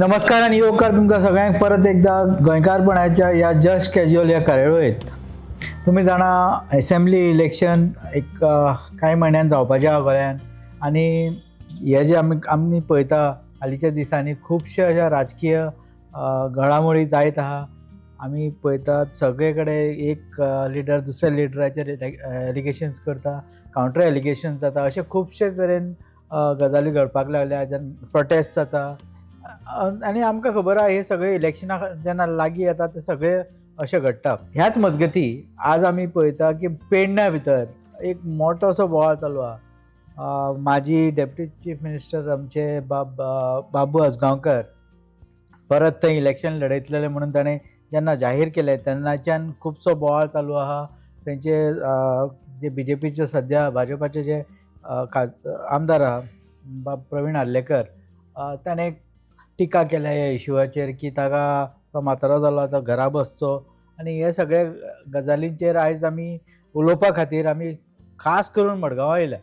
नमस्कार आनी येवकार तुमकां सगळ्यांक परत एकदा गोंयकारपणाच्या ह्या जस्ट कॅज्युअल ह्या कार्यावळींत. तुमी जाणा, एसेंब्ली इलेक्शन एक कांय म्हयन्यान जावपाचें आहा गोंयांत आनी हे जे आमी आमी पळयता, हालींच्या दिसांनी खुबशे अशा राजकीय घडामोडी जायत आहा. आमी पळयतात, सगळे कडेन एक लिडर दुसऱ्या लिडराचेर एलिगेशन्स करता, कावंटर एलिगेशन्स जाता. अशे खुबशे तरेन गजाली घडपाक लागल्या, जेन्ना प्रोटेस्ट जाता. आनी आमकां खबर आहा, हे सगळे इलेक्शना जेन्ना लागीं येता ते सगळे अशें घडटा. ह्याच मजगती आज आमी पळयता की पेडण्या भितर एक मोठो असो बोवाळ चालू आहा. माजी डेप्युटी चीफ मिनिस्टर आमचे बाब बाबू आजगांवकर परत थंय इलेक्शन लढयतले म्हणून ताणें जेन्ना जाहीर केलें, तेन्नाच्यान खुबसो बोवाळ चालू आहा. तेंचे जे बीजेपीचे, सद्या भाजपाचे जे खास आमदार आहा बाब प्रवीण आर्लेकर, ताणें टिका केल्या ह्या इशुवाचेर की ताका तो म्हातारो जालो, तो घरा बसचो. आनी हे सगळे गजालींचेर आयज आमी उलोवपा खातीर आमी खास करून मडगांवां येयल्या.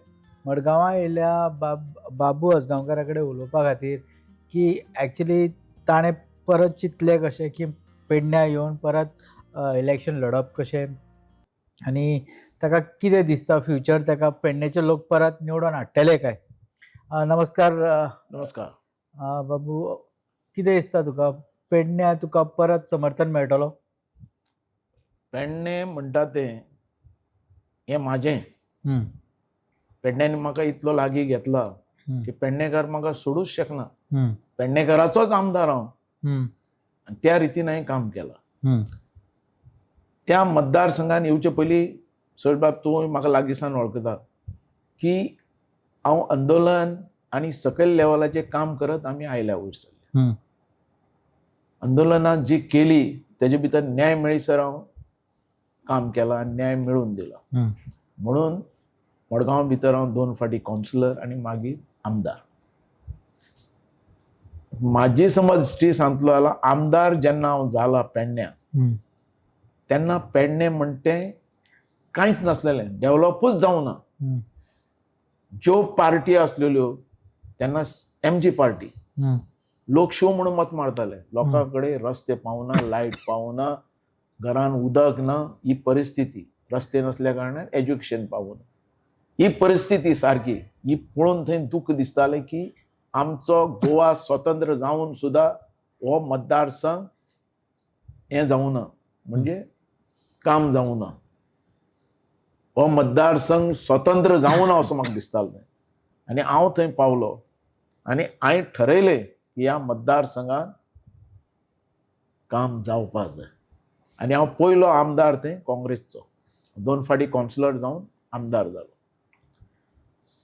मडगांवां येयल्या बाबू आजगांवकारा कडेन उलोवपा खातीर की एक्चुली ताणें परत चिंतलें कशें की पेडण्यां येवन परत इलेक्शन लढप कशें आनी ताका कितें दिसता फ्युचर, ताका पेडणेचे लोक परत निवडून हाडटले काय? नमस्कार. नमस्कार. बाबू, कितें दिसता तुका, पेडण्या तुका परत समर्थन मेळटलो? पेडणे म्हणटा तें हें म्हाजें. पेडण्यांनी म्हाका इतलो लागीं घेतला की पेडणेकार म्हाका सोडूच शकना. पेडणेकाराचोच आमदार हांव आनी त्या रितीन हांवें काम केलां. त्या मतदारसंघान येवचे पयलीं, सर बाब, तूं म्हाका लागींसान वळखता की हांव आंदोलन आनी सकयल लेवलाचें काम करत आमी आयल्या वयर सरले. आंदोलनां जी केली तेजे भितर न्याय मेळीसर हांव काम केलां आनी न्याय मेळून दिला. म्हणून मडगांव भितर हांव 2 फावटी कावन्सिलर आनी मागीर आमदार. म्हाजी समज हिस्ट्री सांगतलो जाल्यार, आमदार जेन्ना हांव जाला पेडण्यां, तेन्ना पेडणें म्हणटे तें कांयच नासलेलें, डेवलपूच जावना. ज्यो पार्टी आसलेल्यो तेन्ना, एमजी पार्टी, लोक शो म्हणून मत मारताले. लोकां कडेन रस्ते पावना, लायट पावना, घरान उदक ना, ही परिस्थिती. रस्ते नासल्या कारणान एज्युकेशन पावना, ही परिस्थिती सारकी. ही पळोवन थंय दुख्ख दिसतालें की आमचो गोवा स्वतंत्र जावन सुद्दां हो मतदारसंघ हें जावना, म्हणजे काम जावना, हो मतदारसंघ स्वतंत्र जावना असो म्हाका दिसतालो. आनी हांव थंय पावलो आनी हांवें ठरयलें की ह्या मतदारसंघात काम जावपा जाय. आनी हांव पयलो आमदार थंय काँग्रेसचो, 2 फावटी कावन्सिलर जावन आमदार जालो.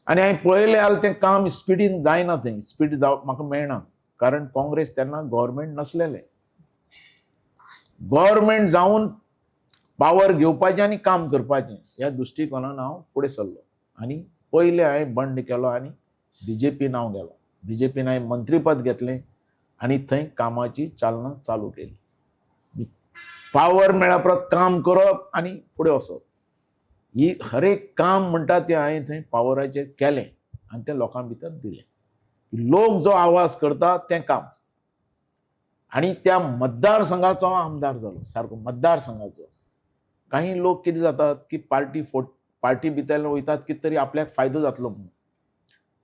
आनी हांवें पळयलें जाल्यार तें काम स्पिडीन जायना, थंय स्पीड जावप म्हाका मेळना, कारण काँग्रेस तेन्ना गव्हर्मेंट नासलेलें. गव्हर्मेंट जावन पावर घेवपाचें आनी काम करपाचें ह्या दृश्टिकोनान हांव फुडें सरलो. आनी पयलें हांवें बंड केलो आनी बीजेपीन हांव गेलो. बीजेपीन हांवें मंत्रीपद घेतलें आनी थंय कामाची चालना चालू केली. पावर मेळ्ळ्या परत काम करप आनी फुडें वचप, ही हर एक काम म्हणटा तें हांवें थंय पावराचेर केलें आनी तें लोकां भितर दिलें. लोक जो आवाज करता तें काम. आनी त्या मतदारसंघाचो हांव आमदार जालो सारको मतदारसंघाचो. काही लोक कितें जातात की पार्टी फोट पार्टी भितर वयतात की तरी आपल्याक फायदो जातलो म्हणून,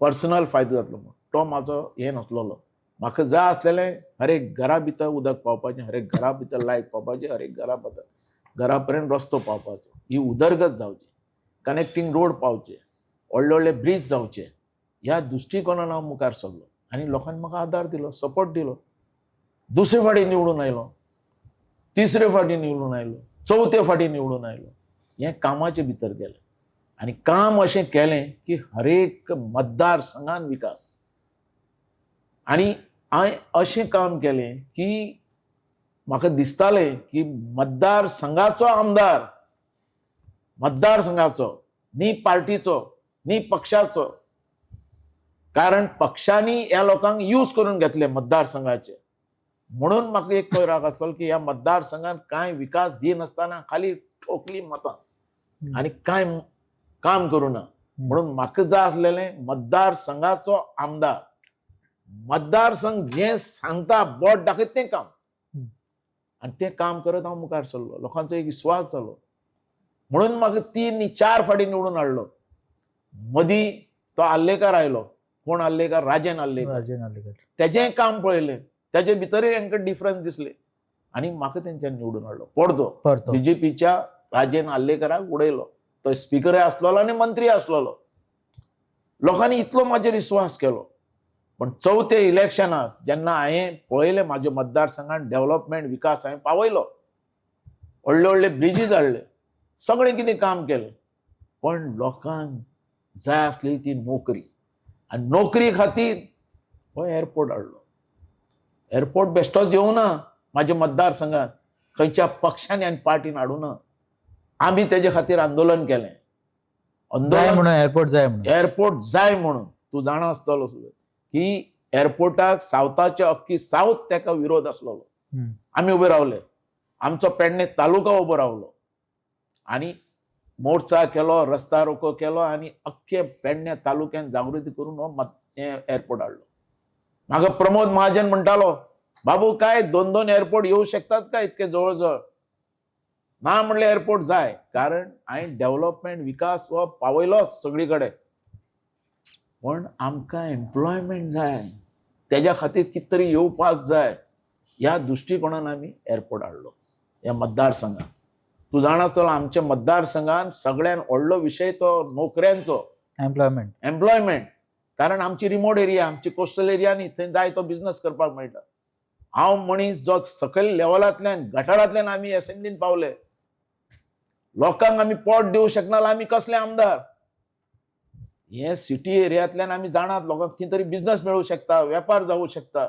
पर्सनल फायदो जातलो म्हणून. तो म्हाजो हें नासलेलो. म्हाका जाय आसलेलें हर एक घरा भितर उदक पावपाचें, हर एक घरा भितर लायट पावपाचें, हर एक घरा भितर घरा पर्यंत रस्तो पावपाचो, ही उदरगत जावची, कनेक्टींग रोड पावचे, व्हडले व्हडले ब्रीज जावचे, ह्या दृश्टिकोनान हांव मुखार सरलो आनी लोकांनी म्हाका आदार दिलो, सपोर्ट दिलो. दुसरे फावटी निवडून आयलो, तिसरे फावटी निवडून आयलो, चवथे फावटी निवडून आयलो. हें कामाचे भितर गेलें आनी काम अशें केलें की हरेक मतदारसंघान विकास. आनी हांवें अशें काम केलें की म्हाका दिसतालें की मतदारसंघाचो आमदार, मतदारसंघाचो, न्ही पार्टीचो, न्ही पक्षाचो, कारण पक्षांनी ह्या लोकांक यूज करून घेतले मतदारसंघाचे. म्हणून म्हाका एक राग आसलो की ह्या मतदारसंघान कांय विकास दिनासतना खाली ठोकली मतां आनी कांय काम करूं ना. म्हणून म्हाका जाय आसलेलें मतदारसंघाचो आमदार. मतदारसंघ जें सांगता बोट दाखयत तें काम. हम्म. आनी तें काम करत हांव मुखार सरलो, लोकांचो एक विस्वास जालो म्हणून म्हाका 3-4 फावटी निवडून हाडलो. मदीं तो आर्लेकार आयलो, कोण आर्लेकार, राजन आर्लेकार. राजन आर्लेकर. तेजेंय काम पळयलें, तेजे भितरूय हांकां डिफरन्स दिसले आनी म्हाका तेंच्यांनी निवडून हाडलो पडतो. परतो. बीजेपीच्या राजन आर्लेकराक उडयलो. तो स्पिकरय आसलेलो आनी मंत्री आसलेलो. लोकांनी इतलो म्हाजेर विस्वास केलो. पण चवथे इलेक्शनाक जेन्ना हांवें पळयलें म्हाज्या मतदारसंघान डेव्हलपमेंट, विकास हांवें पावयलो, व्हडले व्हडले ब्रिजीस हाडले, सगळें कितें काम केलें, पण लोकांक जाय आसलेली ती नोकरी, आनी नोकरी खातीर हो एअरपोर्ट हाडलो. एअरपोर्ट बेश्टोच येवना म्हाज्या मतदारसंघात, खंयच्या पक्षांनी आनी पार्टीन हाडूना. आमी तेजे खातीर आंदोलन केलें. जाय आंदोलन म्हणून एअरपोर्ट जाय म्हणून. एअरपोर्ट जाय म्हणून. तूं जाणा आसतलो सुद्दां की एअरपोर्टाक सावथाचे अख्खी सावथ तेका विरोध आसलेलो. हम्म. आमी उबे रावले, आमचो पेडणे तालुका उबो रावलो आनी मोर्चा केलो, रस्ता रोको केलो आनी अख्खे पेडणे तालुक्यान जागृती करून हो एअरपोर्ट हाडलो. म्हाका प्रमोद महाजन म्हणटालो, बाबू काय 2-2 एअरपोर्ट येऊ शकतात काय इतके जवळ जवळ? ना म्हणलें एअरपोर्ट जाय, कारण हांवें डेव्हलपमेंट विकास हो पावयलोच सगळी कडेन, पण आमकां एम्प्लॉयमेंट जाय, तेज्या खातीर कितें तरी येवपाक जाय. ह्या दृश्टिकोणान आमी एअरपोर्ट हाडलो ह्या मतदारसंघात. तूं जाणा आसतलो आमच्या मतदारसंघान सगळ्यान व्हडलो विशय तो नोकऱ्यांचो, एम्प्लॉयमेंट. एम्प्लॉयमेंट. कारण आमची रिमोट एरिया, आमची कोस्टल एरिया न्ही, थंय जाय तो बिझनस करपाक मेळटा. हांव मनीस जो सकयल लेवलांतल्यान, गटारांतल्यान आमी एसेंब्लीन पावले, लोकांक आमी पोट दिवंक शकना जाल्यार आमी कसले आमदार? हे सिटी एरियांतल्यान आमी जाणात लोकांक कितें तरी बिझनस मेळूं शकता, वेपार जावूं शकता.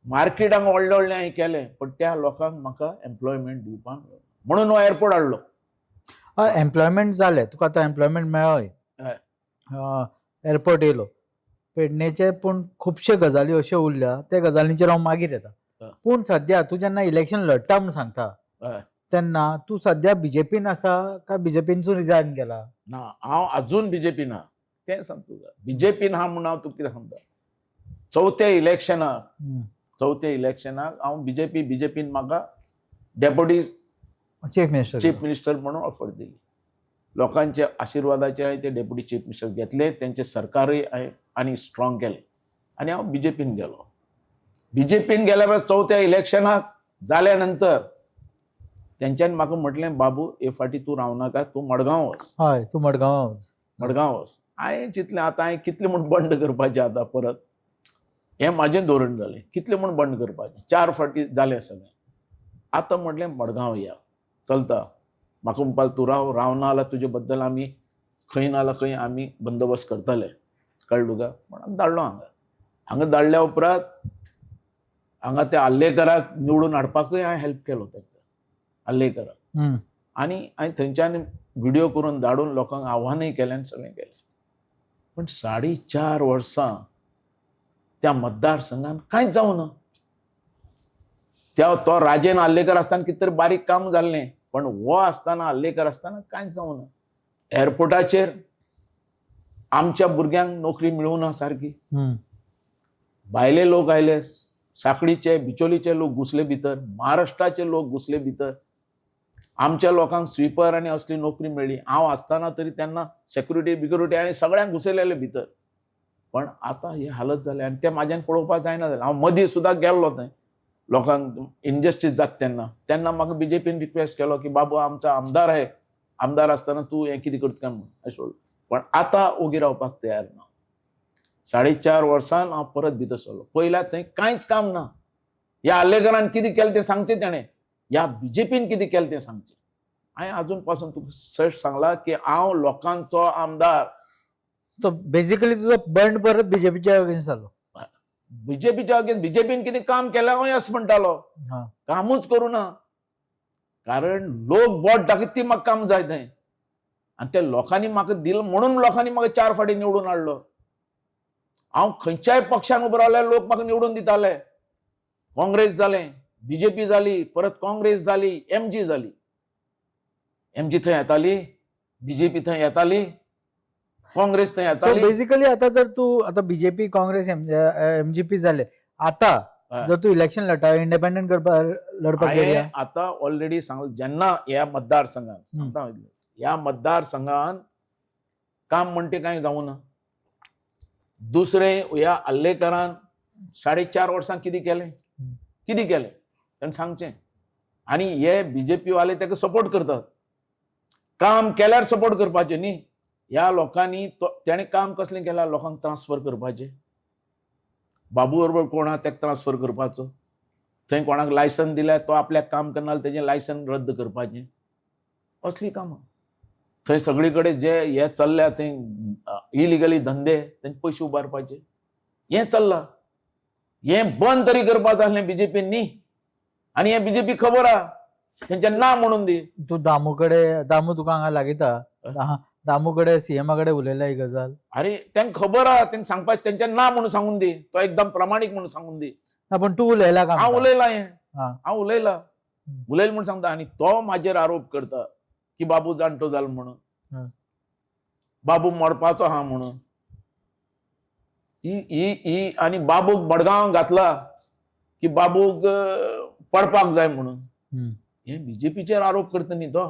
मार्केट हांगा व्हडलें व्हडलें हांवें केलें, पण त्या लोकांक म्हाका एम्प्लॉयमेंट दिवपाक मेळना म्हणून हो एअरपोर्ट हाडलो. हय, एम्प्लॉयमेंट जालें तुका, आतां एम्प्लॉयमेंट मेळ्ळोय, हय. एअरपोर्ट येयलो पेडणेचे, पूण खुबशे गजाली अश्यो उरल्या त्या गजालींचेर हांव मागीर येता. हय. पूण सद्या तूं जेन्ना इलेक्शन लढटा म्हूण सांगता हय. तेन्ना तूं सद्या बीजेपीन आसा काय बीजेपीनसून रिजायन केला? ना, हांव अजून बीजेपी ना, तें सांग तुका. बीजेपी ना म्हणून हांव तुका कितें सांगता, चवथ्या इलेक्शनाक, चवथ्या इलेक्शनाक हांव बीजेपी, बीजेपीन म्हाका deputy chief minister, chief minister म्हणून ऑफर दिली. लोकांच्या आशिर्वादाचे हांवें ते डेप्युटी चीफ मिनिस्टर घेतले, तेंचे सरकारय हांवें आनी स्ट्रॉंग केलें आनी हांव बीजेपीन गेलो. बीजेपीन गेल्या उपरांत चवथ्या इलेक्शनाक जाल्या नंतर तेंच्यांनी म्हाका म्हटलें, बाबू हे फाटी तूं रावनाका, तूं मडगांव वच. हय, तूं मडगांव वच. मडगांव वच. हांवें चिंतलें आतां हांवें कितलें म्हूण बंड करपाचें, आतां परत हें म्हाजें धोरण जालें, कितलें म्हूण बंड करपाचें, 4 फावटी जालें सगळें. आतां म्हटलें मडगांव या चलता. म्हाका म्हणपाक तूं राव, रावना जाल्यार तुजे बद्दल आमी खंय ना जाल्यार खंय आमी बंदोबस्त करतले, कळ्ळें तुका? म्हणून धाडलो हांगा. हांगा धाडल्या उपरांत हांगा त्या आर्लेकराक निवडून हाडपाकूय हांवें हेल्प केलो तांकां, आर्लेकराक. हम्म. आनी हांवें थंयच्यान व्हिडियो करून धाडून लोकांक आव्हानूय केलें आनी सगळें केलें. पण 4.5 वर्सां त्या मतदारसंघान कांयच जावं ना. त्या तो राजेन आर्लेकर आसतना कितें तरी बारीक काम जाल्लें, पण हो आसतना, आर्लेकर आसतना कांयच जावं ना. एअरपोर्टाचेर आमच्या भुरग्यांक नोकरी मेळूं ना सारकी. हम्म. भायले लोक आयले, साखळीचे बिचोलीचे लोक घुसले भितर, महाराष्ट्राचे लोक घुसले भितर. आमच्या लोकांक स्वीपर आनी असली नोकरी मेळ्ळी. हांव आसतना तरी तेन्ना सेक्युरिटी बिक्युरिटी हांवें सगळ्यांक घुसयलेले भितर. पण आतां ही हालत जाल्या आनी तें म्हाज्यान पळोवपाक जायना जालें. हांव मदीं सुद्दां गेल्लो थंय लोकांक इनजस्टीस जाता तेन्ना, तेन्ना म्हाका बीजेपीन रिक्वेस्ट केलो की बाबू आमचो आमदार आहे, आमदार आसतना तूं हें कितें करता काय म्हणून अशें. पण आतां ओगी रावपाक तयार ना. 4.5 वर्सान हांव परत भितर सरलो. पयल्या थंय कांयच काम ना. ह्या आर्लेकरान कितें केलें तें सांगचें तेणें, ह्या बीजेपीन कितें केलें तें सांगचें. हांवें आजून पासून तुका सट सांगलां की हांव लोकांचो आमदार. तो बेसिकली तुजो बंड परत बीजेपीच्या अगेन्स्ट जालो. बीजेपीच्या अगेन्स्ट, बीजेपीन कितें काम केलें हांव येस म्हणटालो, हा. कामूच करूं ना. कारण लोक बोट दाखयत ती म्हाका काम जाय थंय, आनी ते लोकांनी म्हाका दिल म्हणून लोकांनी म्हाका 4 फावटी निवडून हाडलो. हांव खंयच्याय पक्षान उबो रावल्यार लोक म्हाका निवडून दिताले. काँग्रेस जालें, बीजेपी जाली, परत काँग्रेस जाली, एमजी जाली. एमजी थंय येताली, बीजेपी थंय येताली. काँग्रेस थंय सो येताली. बेसिकली आता जर तू आता बीजेपी काँग्रेस एमजीपी जाले आता हय. जर तू इलेक्शन लढता, इंडिपेंडंट करपाक लढपाक हांवें रेडी? आता ऑलरेडी सांगलें, जेन्ना ह्या मतदारसंघान सांगता हांव इतलें, ह्या मतदारसंघान काम म्हणटे कांय जावं ना. दुसरें, ह्या आल्लेकरान 4.5 वर्सां कितें केलें, कितें केलें तेणें सांगचें. आनी हे बीजेपी वाले ताका सपोर्ट करतात. काम केल्यार सपोर्ट करपाचें न्ही. ह्या लोकांनी तेणें काम कसलें केलां, लोकांक ट्रान्सफर करपाचें. बाबू बरोबर कोण आहा तेका ट्रान्सफर करपाचो, थंय कोणाक लायसन दिल्यार तो आपल्याक काम करना तेजें लायसन रद्द करपाचें, असलीं कामां थंय सगळी कडेन जे हे चल्ल्या थंय इलिगली धंदे, तेंचे पयशे उबारपाचे हें चल्लां. हें बंद तरी करपाक जाय आसलें बीजेपीन न्ही. आनी हें बीजेपी खबर आहा, तेंचें ना म्हणून दी. तू दामू कडेन, दामू तुका हांगा लागयता, दामू कडेन सीएमा कडेन उलयला ही गजाल? अरे तेंका खबर आहा, तेंका सांगपाक तेंचें ना म्हणून सांगून दी, तो एकदम प्रमाणीक म्हणून सांगून दी. ना, पण तूं उलयला काम? हांव उलयलां हें, हा. हांव उलयलां, उलयल म्हूण सांगता. आनी तो म्हाजेर आरोप करता की बाबू जाणटो जालो म्हणून, बाबू मरपाचो आहा म्हणून. ही ही ही आनी बाबूक मडगांव घातला की बाबूक पडपाक जाय म्हणून. हे बीजेपीचेर आरोप करता न्ही तो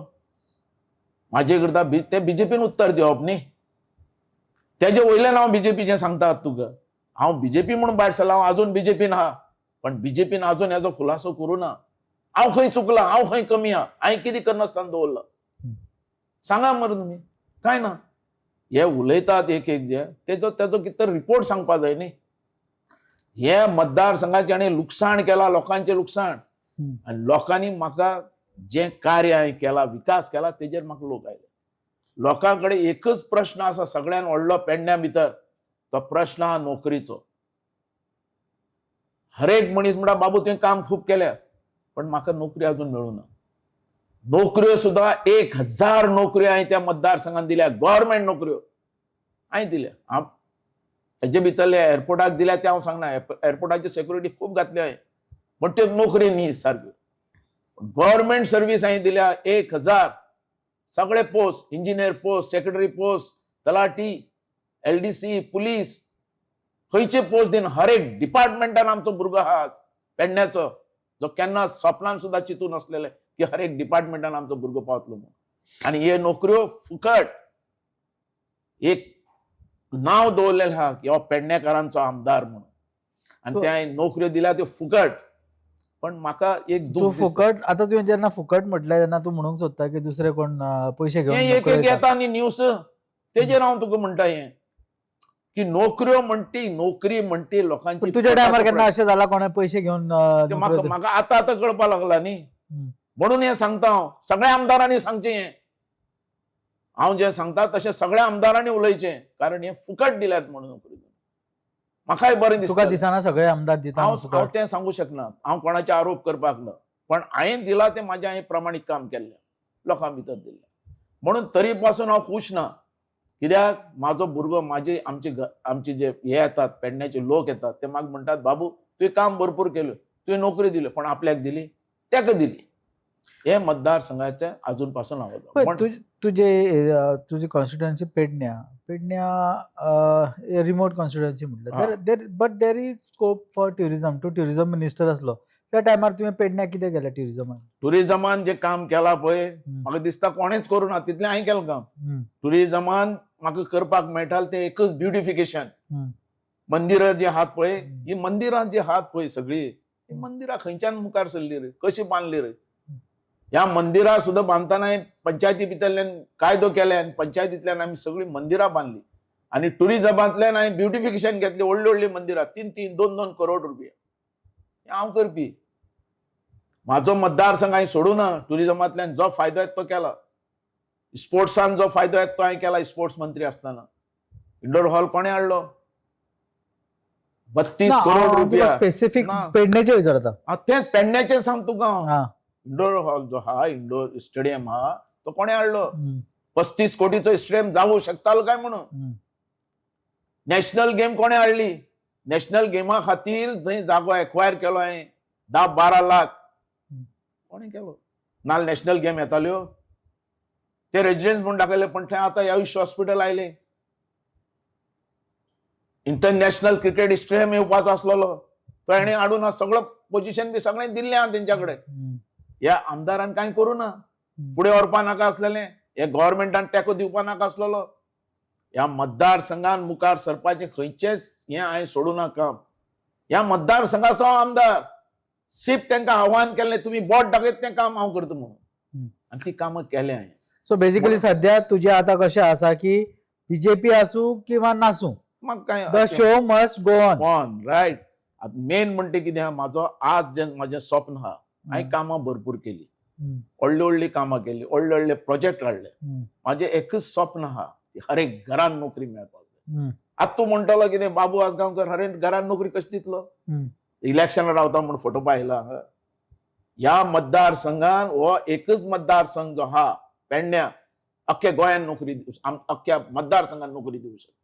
म्हाजे करता. ते बीजेपीन उत्तर दिवप न्ही तेजे वयल्यान हांव बीजेपीचें सांगता तुका. हांव बीजेपी म्हणून भायर सरला, हांव अजून बीजेपीन आहा, पण बीजेपीन अजून हेजो खुलासो करूं ना. हांव खंय चुकलां, हांव खंय कमी आहा, हांवें कितें करनासतना दवरलां, सांगा मरे तुमी. कांय ना, हे उलयतात एक एक जे तेजो तेजो कितें तर रिपोर्ट सांगपा जाय न्ही. हे मतदारसंघाचें हाणें लुकसाण केलां, लोकांचें लुकसाण. आनी लोकांनी म्हाका जें कार्य हांवें केलां, विकास केला, तेजेर म्हाका लोक आयले. लोकां कडेन एकच प्रश्न आसा सगळ्यान व्हडलो पेडण्या भितर, तो प्रश्न आहा नोकरीचो. हर एक मनीस म्हणटा, बाबू तुवें काम खूब केल्या, पण म्हाका नोकरी अजून मेळूं ना. नोकऱ्यो सुद्दां 1000 नोकऱ्यो हांवें त्या मतदारसंघान दिल्या, गव्हर्मेंट नोकऱ्यो हांवें दिल्या. हांव हेजे भितरले एअरपोर्टाक दिल्या ते हांव सांगना, एअरपोर्टाची सेक्युरिटी खूब घातली हांवें, पण त्यो नोकरी न्ही सारक्यो. गव्हर्मेंट सर्वीस हांवें दिल्या 1000, सगळे post, engineer post, secretary post, talathi, LDC, police, खंयचे पोस्ट दिन, हर एक डिपार्टमेंटान आमचो भुरगो आहा आज पेडण्याचो, जो केन्ना स्वप्नान सुद्दां चिंतून नासलेले की हर एक डिपार्टमेंटान आमचो भुरगो पावतलो म्हणून. आनी हे नोकऱ्यो फुकट. एक नांव दवरलेलें आहा की हो पेडणेकारांचो आमदार म्हणून, आनी ते हांवें नोकऱ्यो दिल्या त्यो फुकट. पण म्हाका एक तूं दूख दिसता. फुकट, आतां तुवें जेन्ना फुकट म्हटलें तेन्ना तूं म्हणूंक सोदता की दुसरे कोण पयशे घेवन हें एक नोकऱ्यो एक दिता. येता न्ही न्यूज, तेजेर हांव तुका म्हणटा हें की नोकऱ्यो म्हणटी, नोकरी म्हणटी लोकांची. पण तुज्या टायमार केन्ना अशें जाला कोणें पयशे घेवन ते नोकऱ्यो म्हाका म्हाका आतां आतां कळपा लागला न्ही, म्हणून हें सांगता हांव. सगळ्या आमदारांनी सांगचें हें, हांव जें सांगता तशें सगळ्या आमदारांनी उलयचें, कारण हें फुकट दिल्यात म्हणून नोकरी. म्हाकाय बरें तुका दिसता. दिसना सगळे आमदार दिता हांव म्हणून हांव फुकट? तें सांगू शकना, हांव कोणाचे आरोप करपाक ना, पण हांवें दिला तें म्हाजें हांवें प्रमाणीक काम केल्लें, लोकां भितर दिल्लें, म्हणून तरी पासून हांव खूश ना. कित्याक म्हाजो भुरगो, म्हाजे आमचे आमचे जे हे येतात पेडण्याचे लोक येतात ते म्हाका म्हणटात, बाबू तुवें काम भरपूर केल्यो, तुवें नोकरी दिल्यो, पण आपल्याक दिली तेका दिली. हे मतदारसंघाचे अजून पासून पळय, हांव तुजे तुजी कॉन्स्टिट्युएन्सी पेडण्या, पेडण्या रिमोट कॉन्स्टिट्युएन्सी म्हटलें, there but there is scope for tourism. तूं ट्युरिजम मिनिस्टर आसलो त्या टायमार तुवें पेडण्या कितें केलें ट्युरिजमान? टुरिजमान जे काम केलां पळय, म्हाका दिसता कोणेच करूं ना तितलें हांवें केलें काम. टुरिजमान म्हाका करपाक मेळटालें तें एकच ब्युटिफिकेशन. मंदिरां जी आहात पळय, ही मंदिरां जी आहात पळय सगळीं, ही मंदिरां खंयच्यान मुखार सरली रे, कशी बांदली रे? ह्या मंदिरां सुद्दां बांदतना पंचायती भितरल्यान कायदो केले आनी पंचायतींतल्यान आमी सगळीं मंदिरां बांदली. आनी टुरिजमांतल्यान हांवें ब्युटिफिकेशन घेतली, व्हडलीं व्हडलीं मंदिरां, 3-3, 2-2 करोड रुपया. हें हांव करपी. म्हाजो मतदारसंघ हांवें सोडूं ना. टुरिजमांतल्यान जो फायदो येता तो केला, स्पोर्ट्सान जो फायदो येता तो हांवें केला. स्पोर्ट्स मंत्री आसतना इंडोर हॉल कोणें हाडलो? 32 करोड रुपया. स्पेसिफीक ना. पेडण्याचे विचारता. हांव तेंच पेडण्याचें सांग तुका हांव. हा. इंडोर हॉल जो आहा, इंडोर स्टेडियम आहा, तो कोणें हाडलो? 35 कोटीचो स्टेडियम जावूं शकतालो काय म्हणून? नॅशनल गेम कोणें हाडली? नॅशनल गेमा खातीर थंय जागो एक्वायर केलो हांवें 10-12 लाख, कोणें केलो? ना नॅशनल गेम येताल्यो ते रेजिडन्स म्हूण दाखयले, पण थंय आतां आयुश हॉस्पिटल आयलें. इंटरनॅशनल क्रिकेट स्टेडियम येवपाचो आसलेलो, तो हेणें हाडून सगळो पोजिशन बी सगळें दिल्लें आहा तेंच्या कडेन. ह्या आमदारान कांय करूं ना, फुडें व्हरपा नाका आसलेलें, हे गव्हर्मेंटान तेंको दिवपा नाका आसलेलो. ह्या मतदारसंघान मुखार सरपाचें खंयचेंच हें हांवें सोडूं ना काम. ह्या मतदारसंघाचो हांव आमदार, सीप तांकां आव्हान केल्लें, तुमी बोट दाखयत तें काम हांव करता म्हणून, आनी ती कामां केलें हांवें. सो बेसिकली सध्या तुजें आतां कशें आसा की बीजेपी आसूं किंवा नासूं, म्हाका काय the show must go on. On, right. आतां मेन म्हणटा कितें आहा, म्हाजो आज जें म्हाजें स्वप्न आहा, हांवें कामां भरपूर केली, व्हडली व्हडली कामां केली, व्हडले व्हडले प्रोजेक्ट हाडले. म्हाजें एकच स्वप्न आहा की हर एक घरान नोकरी मेळपाक जाय. आतां तूं म्हणटलो कितें, बाबू आजगांवकर हर एक घरान नोकरी कशी दितलो, इलेक्शनाक रावता म्हूण फोटो पायला हांगा. ह्या मतदारसंघान हो एकच मतदारसंघ जो आहा पेडण्या, अख्ख्या गोंयान नोकरी अख्ख्या मतदारसंघान नोकरी दिवं शकता.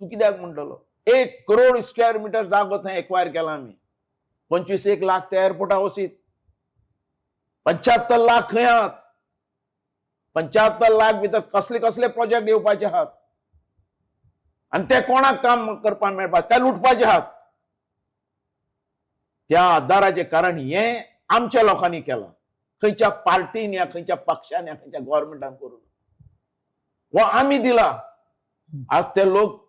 तूं कित्याक म्हणटलो? 1 करोड स्क्वेअर मिटर जागो थंय एक्वायर केला आमी, 25 लाख त्या एअरपोर्टा वसीत, 75 लाख खंय आहात, 75 लाख भितर कसले कसले प्रोजेक्ट येवपाचे आहात आनी ते कोणाक काम करपाक मेळपाक, काय लुटपाचे आहात. त्या आदाराचें कारण हें आमच्या लोकांनी केलां, खंयच्या पार्टीन या खंयच्या पक्षान या खंयच्या गव्हर्मेंटान करून हो आमी दिला. आज ते लोक,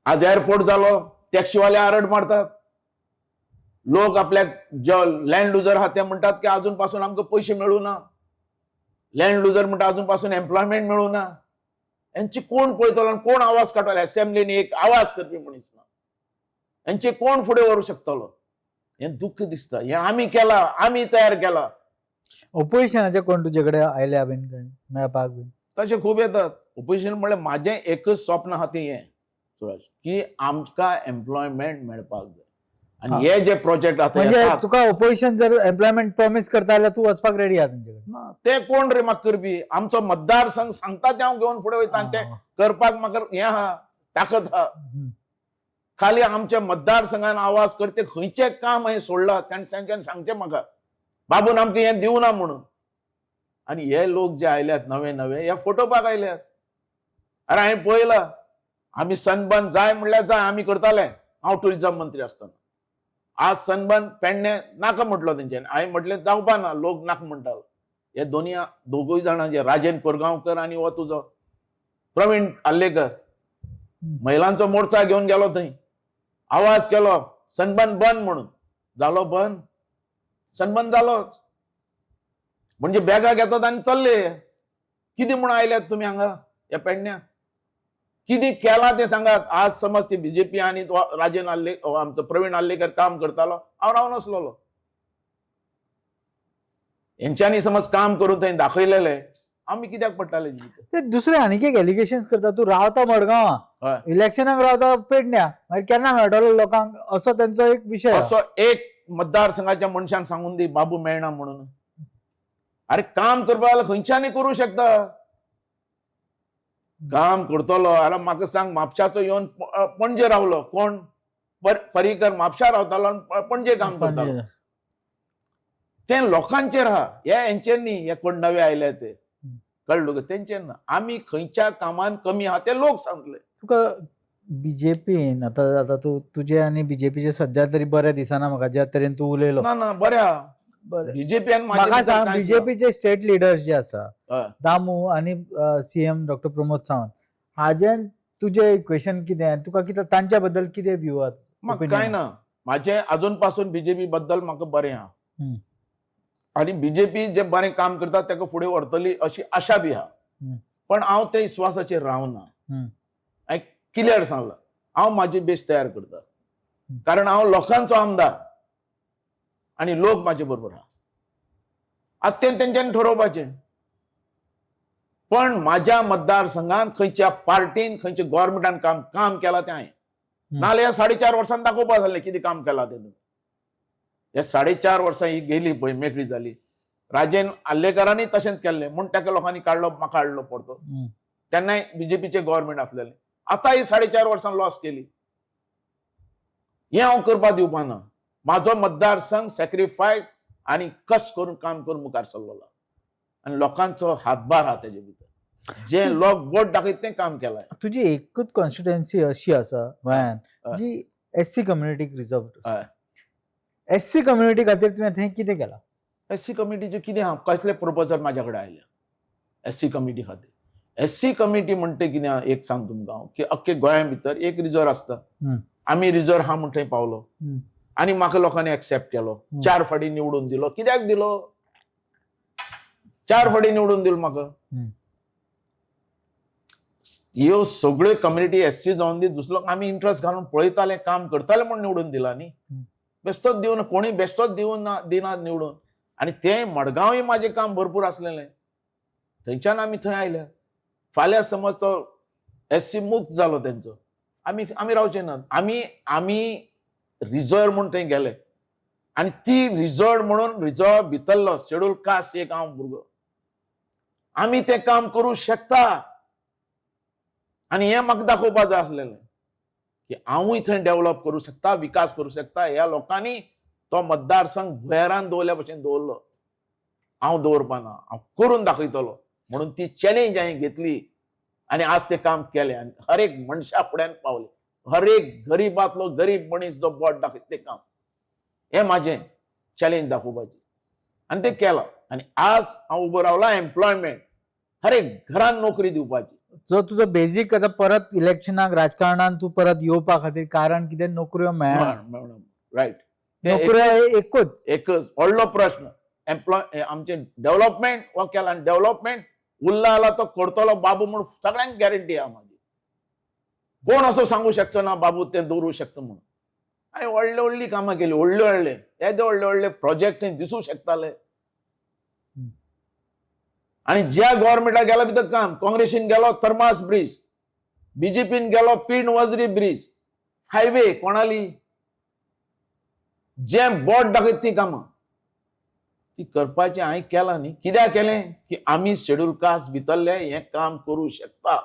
आज एअरपोर्ट जालो, टॅक्सीवाले आरड मारतात, लोक आपल्याक जे लँड लुजर आहा ते म्हणटात की अजून पासून आमकां पयशे मेळूं ना, लँड लुजर म्हणटा अजून पासून एम्प्लॉयमेंट मेळूं ना. यांची कोण पळयतलो आनी कोण आवाज काडटलो? असेंब्लीन एक आवाज करपी मनीस ना, यांचे कोण फुडें व्हरूंक शकतलो? हें दुख्ख दिसता. हें आमी केलां, आमी तयार केलां. ओपोजिशनाचे कोण तुजे कडेन आयल्या बीन काय मेळपाक बीन? तशें खूब येतात ओपोजिशन. म्हणल्यार म्हाजें एकच स्वप्न आहा तें हें सुरज, की आमकां एम्प्लॉयमेंट मेळपाक जाय आनी हे जे प्रोजेक्ट आतां म्हणजे येतात तुका ओपोजिशन जर एम्प्लॉयमेंट प्रॉमिस करता जाल्यार तूं वचपाक रेडी आहा तेंचे कडेन? ना, ते कोण रे म्हाका करपी? आमचो मतदारसंघ सांगता ते हांव घेवन फुडें वयता आनी ते करपाक म्हाका हें आहा, ताकद आहा. खाली आमच्या मतदारसंघान आवाज करते खंयचें काम हांवें सोडलां ताणें सांगचें म्हाका, बाबून आमकां हें दिवना म्हणून. आनी हे लोक जे आयल्यात नवे नवे, हे फोटो पाक आयल्यात. अरे हांवें पळयलां, आमी सनबर्न जाय म्हणल्यार जाय आमी करताले, हांव टुरिजम मंत्री आसतना. आज सनबर्न पेडणे नाका म्हटलो तेंच्यांनी, हांवें म्हटलें जावपा ना, लोक नाका म्हणटालो. हे दोनी दोगूय जाणां जे राजेन कोरगांवकर आनी हो तुजो प्रवीण आर्लेकर, महिलांचो मोर्चा घेवन गेलो थंय, आवाज केलो सनबर्न बंद म्हणून, जालो बंद, सनबर्न जालोच. म्हणजे बॅगां घेतात आनी चल्ले. कितें म्हूण आयल्यात तुमी हांगा ह्या पेडण्या? कितें केलां तें सांगात. आज समज ती बीजेपी आनी तो राजेन आर्ले आमचो प्रवीण आर्लेकर काम करतालो, हांव रावन आसलेलो. हेंच्यांनी समज काम करून थंय दाखयलेलें, आमी कित्याक पडटाले? ते दुसरे आनीक एक एलिगेशन करता, तूं रावता मडगांवां, हय. इलेक्शनाक रावता पेडण्या, मागीर केन्ना मेळटलो लोकांक, असो तेंचो एक विशय आहा. असो एक मतदारसंघाच्या मनशान सांगून दी बाबू मेळना म्हणून. अरे काम करपा जाल्यार खंयच्यानी करूं शकता, काम करतलो. अरे म्हाका सांग, म्हापशाचो येवन पणजे रावलो कोण? पर्रीकर म्हापशा रावतालो आनी पणजे काम करतालो. तें लोकांचेर आहा, हे हेंचेर न्ही. हे कोण नवे आयले ते कळ्ळें तुका, तेंचेर ना. आमी खंयच्या कामान कमी आहा ते लोक सांगतले. तुका बीजेपीन आतां आतां तूं तुजें आनी बीजेपीचें सध्या तरी बरें दिसना म्हाका, ज्या तरेन तूं उलयलो. ना ना, बरें आहा. बरें, बीजेपी आनी म्हाजें म्हाका भितर सांग, कांयच ना. बीजेपीचे स्टेट लिडर्स जे आसा, हय. दामू आनी सीएम डॉक्टर प्रमोद सावंत, हाजें तुजें इक्वेशन कितें आनी तुका कितें तांच्या बद्दल कितें व्यू आहा? म्हाका Opinion. काय ना, म्हाजें अजून पासून बीजेपी बद्दल म्हाका बरें आहा आनी बीजेपी जे बरें काम करता ताका फुडें व्हरतली अशी आशा बी आहा. पण हांव ते विश्वासाचेर रावना. हांवें क्लियर सांगलां, हांव म्हाजी बेस तयार करता, कारण हांव लोकांचो आमदार आनी लोक म्हाजे बरोबर आहा. आतां तें तेंच्यांनी ठरोवपाचें. पण म्हाज्या मतदारसंघान खंयच्या पार्टीन खंयच्या गव्हर्मेंटान काम काम केलां तें हांवें, नाजाल्यार ह्या 4.5 वर्सांन दाखोवपा जालें कितें काम केलां तें तुमी. ह्या 4.5 वर्सां ही गेली पळय, मेकळी जाली. राजेन आर्लेकरांनी तशेंच केल्लें म्हूण ताका लोकांनी काडलो, म्हाका हाडलो परतो. तेन्नाय बीजेपीचें गव्हर्मेंट आसलेलें. आतां ही 4.5 वर्सां लॉस केली. हें हांव करपाक दिवपा ना. म्हाजो मतदारसंघ सॅक्रिफायस आनी कश्ट करून काम करून मुखार सरलेलो आनी लोकांचो हातभार आहा तेजे भितर. जे लोक बोट दाखयत तें काम केलां. तुजी एकूच कॉन्स्टिट्युएन्सी अशी आसा गोंयांत हय. जी एस सी कम्युनिटीक रिजर्व. हय. एस सी कम्युनिटी खातीर तुवें थंय कितें केलां? एस सी कमिटीचे कितें आहा, कसले प्रपोजल म्हाज्या कडेन आयले एस सी कमिटी खातीर? एस सी कमिटी म्हणटा कितें आहा, एक सांग तुमकां हांव की अख्खे गोंया भितर एक रिजर्व आसता. आमी रिजर्व आहा म्हण थंय पावलो आनी म्हाका लोकांनी एक्सेप्ट केलो. चार फाटी निवडून दिलो. कित्याक दिलो? चार फाटी निवडून दिलो म्हाका. ह्यो सगळ्यो कम्युनिटी एस सी जावन दी, दुसरो आमी इंट्रस्ट घालून पळयताले, काम करताले म्हूण निवडून दिला न्ही. बेश्टोच दिवन कोणूय बेश्टोच दिवन ना दिना निवडून. आनी तें मडगांवय म्हाजें काम भरपूर आसलेलें, थंयच्यान आमी थंय आयले. फाल्यां समज तो एस सी मुक्त जालो तेंचो, आमी आमी रावचे नात. आमी आमी रिजर्व म्हूण थंय गेले आनी ती रिजर्व म्हणून रिजर्व भितरलो शेड्यूल कास्ट एक हांव भुरगो, आमी तें काम करूं शकता. आनी हें म्हाका दाखोवपा जाय आसलेलें की हांवूय थंय डेव्हलप करूं शकता, विकास करूं शकता. ह्या लोकांनी तो मतदारसंघ भुंयेरान दवरल्या भशेन दवरलो, हांव दवरपाना, हांव करून दाखयतलो म्हणून ती चॅलेंज हांवें घेतली आनी आज तें काम केलें आनी हर एक मनशा फुड्यान पावले. हर एक गरीबांतलो गरीब मनीस जो बोट दाखयता तें काम, हें म्हाजें चॅलेंज दाखोवपाचें आनी तें केलां. आनी आज हांव उबो रावलां एम्प्लॉयमेंट, हर एक घरान नोकरी दिवपाची. जो तुजो बेजीक आतां परत इलेक्शनाक राजकारणान तूं परत येवपा खातीर कारण कितें? नोकऱ्यो मेळना. रायट. नोकऱ्यो हे एकूच एकच व्हडलो प्रश्न एम्प्लॉय आमचें डेव्हलपमेंट हो केला आनी डेव्हलपमेंट उरला जाल्यार तो करतलो बाबू म्हूण सगळ्यांक गॅरंटी आहा म्हाजी. कोण असो सांगू शकचो ना बाबू तें दवरूं शकता म्हणून. हांवें व्हडली व्हडली कामां केली, व्हडले व्हडले येदे व्हडले व्हडले प्रोजेक्ट थंय दिसूं शकताले. आनी ज्या गव्हर्मेंटाक गेला भितर काम, काँग्रेसीन गेलो थर्मास ब्रीज, बीजेपीन गेलो पीण वजरी ब्रीज, हायवे कोणाली जें बोट दाखयत ती कामां ती करपाचें हांवें केलां न्ही. कित्याक केलें की आमी शेड्यूल कास्ट भितरले हें काम करूं शकता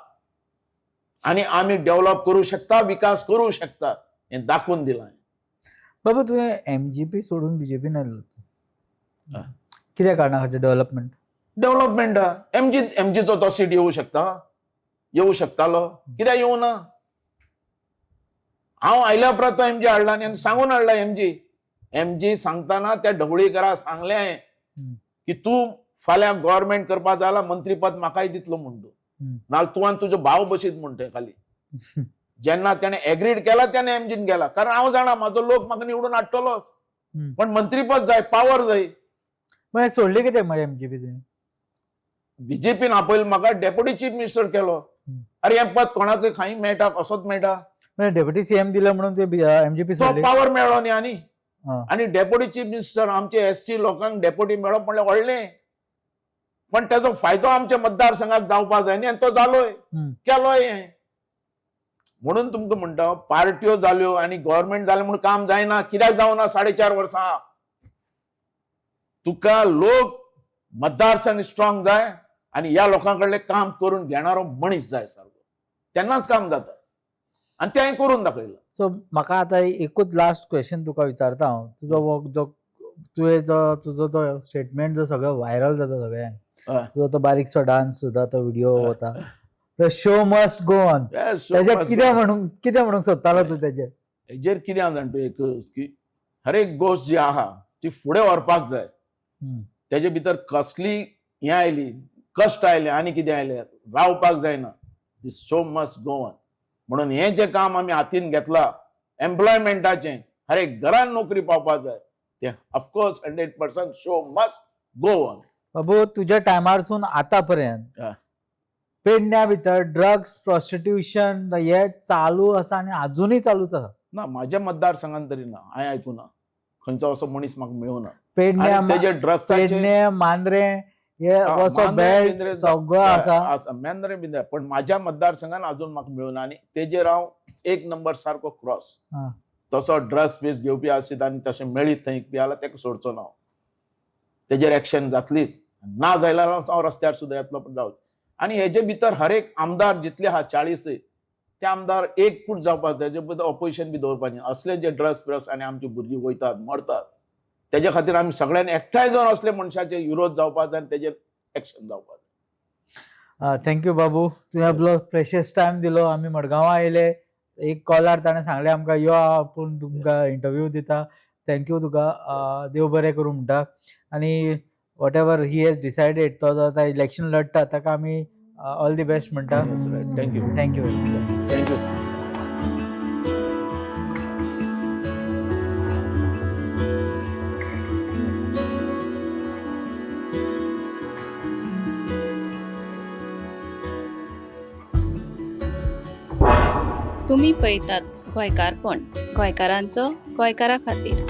आनी आमी डेव्हलप करूं शकता, विकास करूं शकता हें दाखोवन दिलां. बाबा, तुवें एमजीपी सोडून बीजेपीन आयलो. हय. कित्या कारणा खातीर? डेव्हलपमेंट? डेव्हलपमेंट. एमजी एमजीचो तो सीट येवं शकता, येवं शकतालो, कित्याक येवं ना? हांव आयल्या उपरांत तो एमजी हाडला न्ही आनी सांगून हाडला. एमजी एमजी सांगतना त्या ढवळीकरा सांगलें हांवें की तूं फाल्यां गव्हर्मेंट करपा जाल्यार मंत्रीपद म्हाकाय दितलो म्हूण तूं, नाल्यार तूं आनी तुजो भाव बशीत म्हूण थंय खाली. जेन्ना तेणें एग्रीड केला तेणें एमजीन गेला, कारण हांव जाणा म्हाजो लोक म्हाका निवडून हाडटलोच, पण मंत्रीपद जाय, पावर जाय. मागीर सोडली कित्याक मरे एमजीपी तुवें? बीजेपीन आपयलो म्हाका, डेप्युटी चीफ मिनिस्टर केलो. अरे हें पद कोणाकय खंय मेळटा? कसोच मेळटा? म्हणजे डेप्युटी सीएम दिलं म्हणून तुवें एमजीपी तो सोडली? पावर मेळ्ळो न्ही. आनी आनी डेप्युटी चीफ मिनिस्टर आमचे एस सी लोकांक डेप्युटी मेळप म्हणल्यार व्हडलें, पण तेजो फायदो आमच्या मतदारसंघाक जावपा जाय न्ही, आनी तो जालोय, केलोय. हें म्हणून तुमकां म्हणटा, पार्ट्यो जाल्यो आनी गव्हर्मेंट जालें म्हूण काम जायना. कित्याक जावना? 4.5 वर्सां तुका लोक मतदारसंघ स्ट्रॉंग जाय आनी ह्या लोकां कडलें काम करून घेणारो मनीस जाय सारको, तेन्नाच काम जाता आनी तें हांवें करून दाखयलां. सो म्हाका आतां एकूच लास्ट क्वेश्चन तुका विचारता हांव. तुजो हो जो तुवें जो तुजो तो स्टेटमेंट जो सगळो व्हायरल जाता सगळ्यांक, तुजो तो बारीकसो डान्स सुद्दां तो व्हिडिओ वता, the show must go on, तेजें कितें म्हणूंक सोदतालो तूं तेजें? हेजेर कितें आसा जाणा तूं, एकच की हर एक गोश्ट जी आहा ती फुडें व्हरपाक जाय. तेजे भितर कसली हें आयली, कश्ट आयले आनी कितें आयलें, रावपाक जायना. This show must go on म्हणून हें जें काम आमी हातीन घेतलां एम्प्लॉयमेंटाचें, हर एक घरान नोकरी पावपाक जाय, तें of course 100% show must go on. बाबू, तुज्या टायमारसून आतां पर्यंत पेडण्या भितर ड्रग्स, प्रोस्टिट्यूशन हे चालू आसा आनी आजुनूय चालूच आसा. ना, म्हाज्या मतदारसंघान तरी ना, हांवें आयकूना, खंयचो असो मनीस म्हाका मेळूना. पेडण्या, आनी तेजे ड्रग्साचे पेडणे, मांद्रें हे असो मांद्रें, बेल्ट बिंद्रें सगळो आसा. आसा मेंद्रे बिंद्रे, पण म्हाज्या मतदारसंघान अजून म्हाका मेळूना आनी तेजेर हांव एक नंबर सारको क्रॉस. तसो ड्रग्स बीस घेवपी आसीत आनी तशें मेळीत थंय बी जाल्यार ताका सोडचो ना हांव. तेजेर एक्शन जातलीच, ना जाल्यार हांव रस्त्यार सुद्दां येतलो, पण जावं. आनी हेजे भितर हर एक आमदार जितले आहा 40, ते आमदार एक कूट जावपाक जाय. तेजे भितर ऑपोजिशन बी दवरपाचें. असले जे ड्रग्स ब्रग्स आनी आमची भुरगीं वयतात मरतात, तेजे खातीर आमी सगळ्यांनी एकठांय जावन असले मनशाचे विरोध जावपाक जाय आनी तेजेर एक्शन जावपाक जाय. Thank you बाबू, तुवें आपलो प्रेशियस टायम दिलो. आमी मडगांवां आयले, एक कॉलार ताणें सांगलें आमकां यो आपूण तुमकां इंटरव्यू दिता. Thank you तुका. देव बरें करूं म्हणटा. आनी whatever he has decided, तो जो आतां इलेक्शन लढटा ताका आमी ऑल the best म्हणटा. Thank you. Thank you. Thank you. तुमी पळयतात गोंयकारपण, गोंयकारांचो गोंयकारा खातीर.